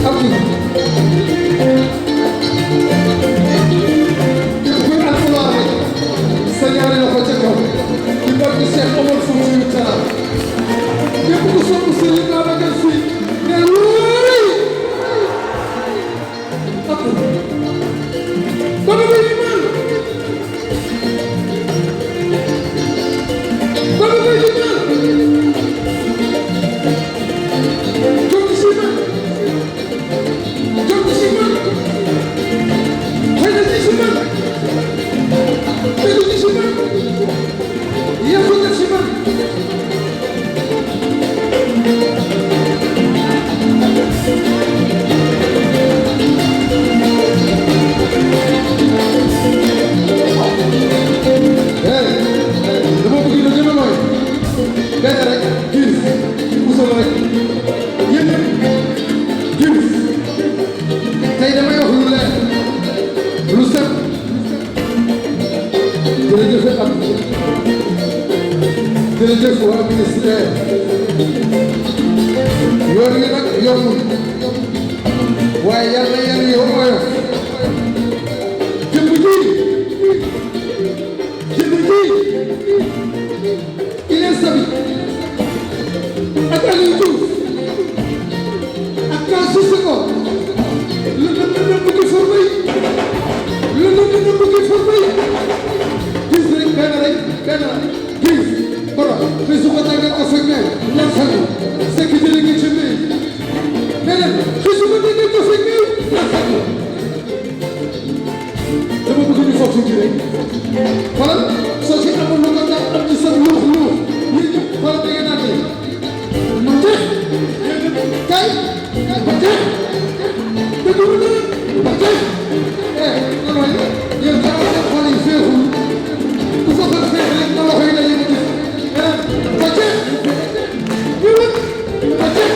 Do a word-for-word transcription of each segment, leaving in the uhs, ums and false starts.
Abdou. Képp kuy alpulaar rek, sa ñaari loxo ca kaw. Ci barke Cheikh Omar Foutiyou Tall. Képp ku sopp Serigne Babacar Sy, ne wóoy. Abdou. Baba Baye Liman. Baba Baye Liman. Jom Sima. Jom Sima. Hayda Sima. Hayda Sima. Yafuta Sima. Hey, dama bëgg ñu gën a nooy. Benn rek, gis, musal rek. Yéen ñëpp, gis. Tey damay wax lu leer, lu set. Jërëjëf am. Jërëjëf waa ministère. Yoon wi nag yombul. Waaye Yàlla yan yow oyof. Jëmm ji. Jëmm ji. Il est sabi. Ak Aliou Diouf. Ak Ka Sissoko. Le, le, le, le, mu ngi formé. Le, le, le, le, mu ngi formé. Gis rek, benn rek, benn rek. Gis. Boro, mais su ko tàggat ko fekk ne, lan sago. C'est que jëlee nga ci mbéy. Mais nag, su ko tàggat ko fekk ne, lan sago. Dama bëgg ñu foofu tuuti rek. Xoolal, soo ci amul lu ko jàpp, am ci sa luux luux. Yéen ñëpp, xoolal da ngeen naan ne. Ma jeex. Yéen ñëpp, kay. Ma jeex. Déglu na. Ma jeex. Eh, non, non, yéen xanaa seen xol yi féexul. Ku sa xol féex rek, na loxo yi daje mu gis. Eh, ma jeex. Ñu wut. Ma jeex.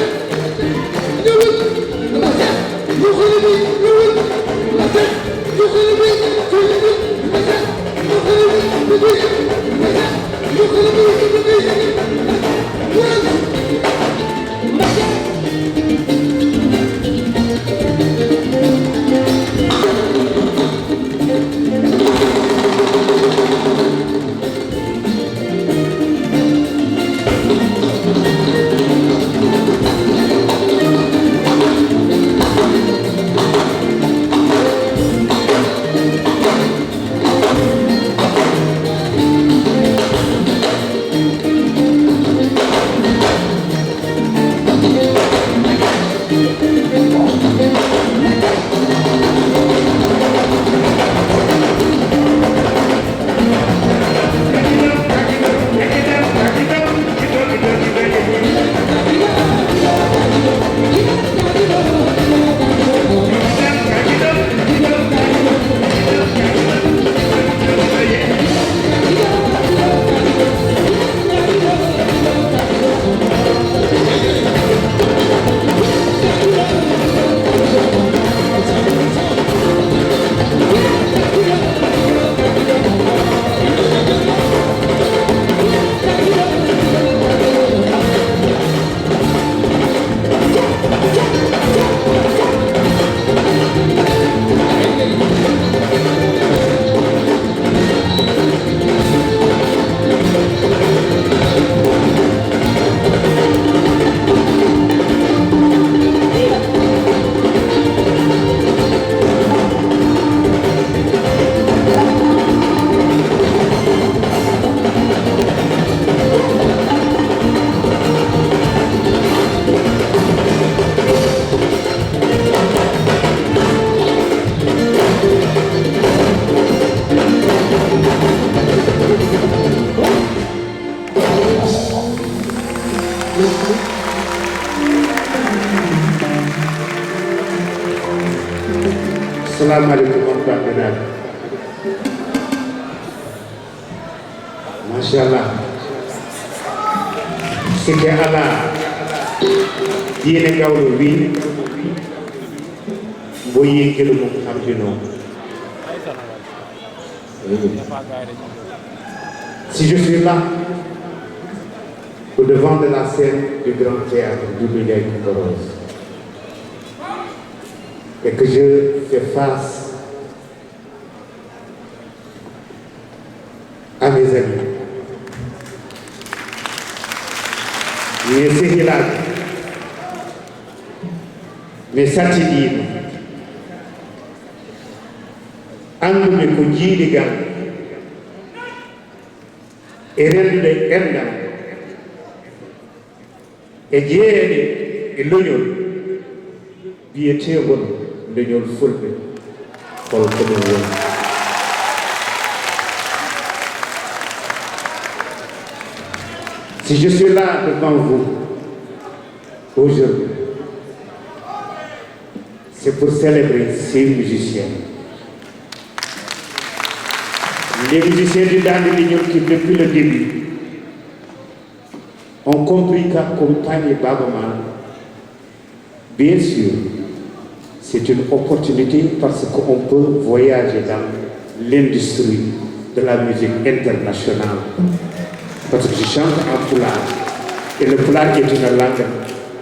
Assalamu aleykum, on bandiraɓe. Machallah. Sikke ala, diine gawlo wi, mbo yi gelu mum hamdino. Si je suis là, au devant de la scène du grand théâtre du Moulay Coumba Rose, et que je fais face à mes amis, mes sehilaaɓe, mes sattidiiɓe, annduɓe ko jiidigal e renndude enɗam e jeyeede e leñol biyeteengol leñol Fulɓe. Hol ko ɗum woni? Si je suis là devant vous aujourd'hui, c'est pour célébrer ces musiciens. Les musiciens du Dande Leñol qui, depuis le début, ont compris qu'accompagner Baaba Maal, bien sûr, c'est une opportunité parce qu'on peut voyager dans l'industrie de la musique internationale. Parce que je chante en pulaar et le pulaar est une langue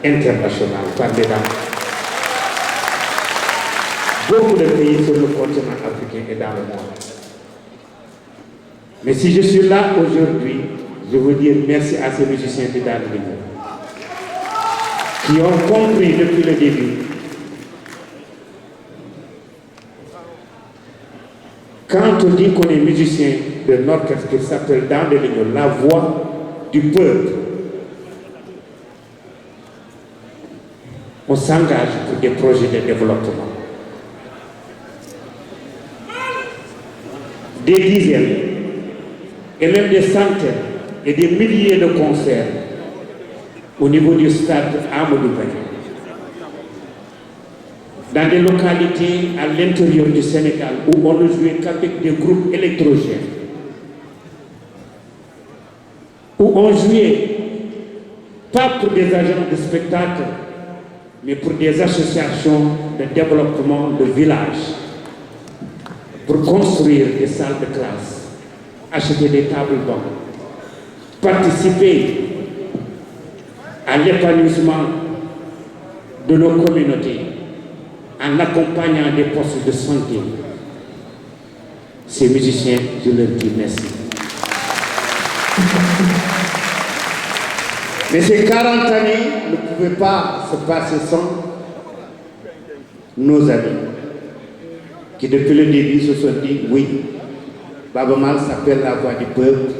internationale, parlée dans beaucoup de pays sur le continent africain et dans le monde. Mais si je suis là aujourd'hui, je veux dire merci à ces musiciens de Dande Leñol qui ont compris depuis le début. Quand on dit qu'on est musicien d'un orchestre qui s'appelle Dande Leñol, la voix du peuple, on s'engage pour des projets de développement. Des dizaines et même des centaines et des milliers de concerts au niveau du stade Amadou Barry, dans des localités à l'intérieur du Sénégal où on ne jouait qu'avec des groupes électrogènes, où on jouait pas pour des agents de spectacle, mais pour des associations de développement de villages, pour construire des salles de classe, acheter des tables-bancs, participer à l'épanouissement de nos communautés en accompagnant des postes de santé. Ces musiciens, je leur dis merci. Mais ces quarante années ne pouvaient pas se passer sans nos amis qui, depuis le début, se sont dit, oui, Baaba Maal s'appelle la voix du peuple.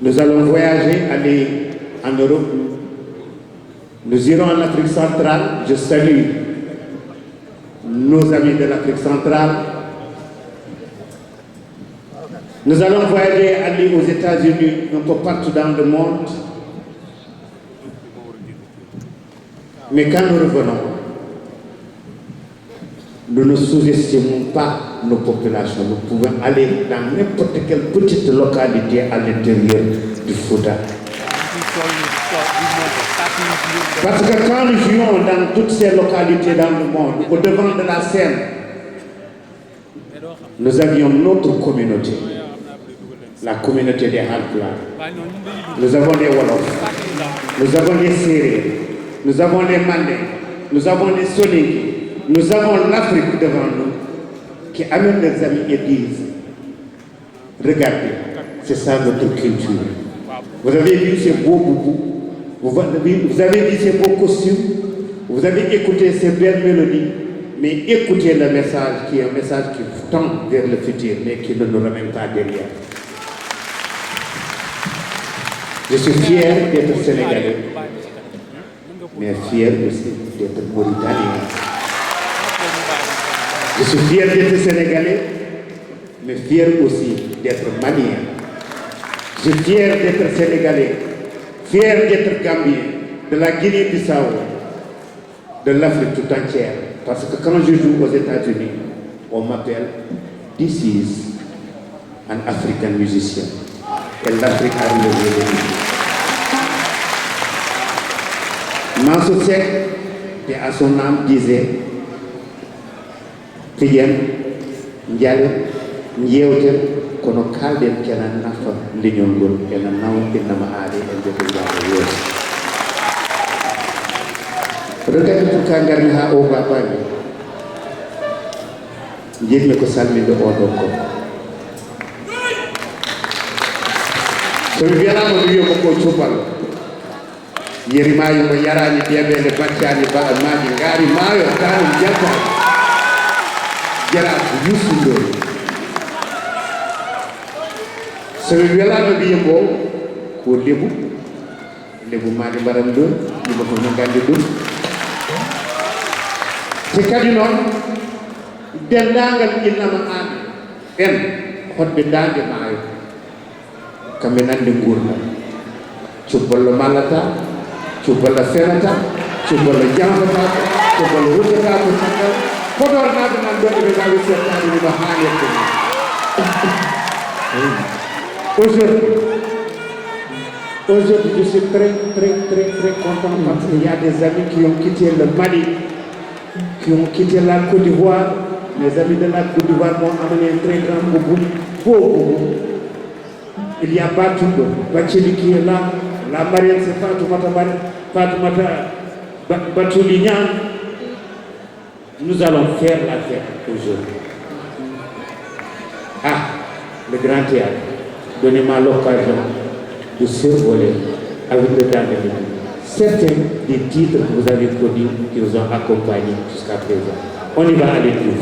Nous allons voyager, aller en Europe. Nous irons en Afrique centrale. Je salue nos amis de l'Afrique centrale. Nous allons voyager, aller aux États-Unis, un peu partout dans le monde. Mais quand nous revenons, nous ne sous-estimons pas nos populations. Nous pouvons aller dans n'importe quelle petite localité à l'intérieur du Fouta. Parce que quand nous jouons dans toutes ces localités dans le monde, au devant de la scène, nous avions notre communauté, la communauté des Haalpulaar. Nous avons des Wolofs, nous avons des Sérères, nous avons des Mandingues, nous avons des Soninké, nous avons l'Afrique devant nous, qui amènent leurs amis et disent, regardez, c'est ça notre culture. Vous avez vu ces beaux boubous, vous avez, vous avez vu ces beaux costumes, vous avez écouté ces belles mélodies, mais écoutez le message qui est un message qui tend vers le futur, mais qui ne nous ramène pas derrière. Je suis fier d'être sénégalais, mais fier aussi d'être mauritanien. Je suis fier d'être sénégalais, mais fier aussi d'être malien. Je suis fier d'être sénégalais, Fier d'être Gambien, de la Guinée-Bissau, de l'Afrique tout entière. Parce que quand je joue aux États-Unis, on m'appelle, this is an African musician. Et l'Afrique a relevé le défi. Mansour Seck, paix à son âme, disait, piƴen, njalen, njeewten, kono kaalɗen kena nafa leñol ngol, ena nawa innama aade e nder njaara yeeso. Oɗo gandi pour ka ngarmi haa o ba bami. Njiɗmi ko salminde oɗo ko. So mi wiyanaama mi wiya ko ko cuballo. Yeri maayo ngo yaraani deeɓeende, baccani ba maaji ngaari maayo, taanum jaltaani. Jaraaɗo Yuusu Ndoye. So mi welaama wiya mbo ko lebu, lebu maaji mbaran ɗum, yimɓe fof no nganndi ɗum. Te kadi noon, denndaangal innama amen ɓen hoɗɓe daande maayo. Kamɓe nande nguurndam. Cubballo mallata, cubballo fenata, cubballo janfata, cubballo ruttata ko caggal. Podor naɓe nan ɗo eɓe ngawi settani no haanirde ni. Aujourd'hui, aujourd'hui, je suis très, très, très, très content parce qu'il y a des amis qui ont quitté le Mali, qui ont quitté la Côte d'Ivoire. Mes amis de la Côte d'Ivoire m'ont amené un très grand boubou, beau boubou. Il y a Batumba Bachili qui est là. La mariée, c'est Fatoumata Mari-, Fatoumata Ba-, Batuli Niang. Nous allons faire la fête aujourd'hui. Ah, le grand théâtre, donnez-moi l'occasion de survoler avec le temps de l'équipe certains des titres que vous avez connus, qui vous ont accompagné jusqu'à présent. On y va, allez tous.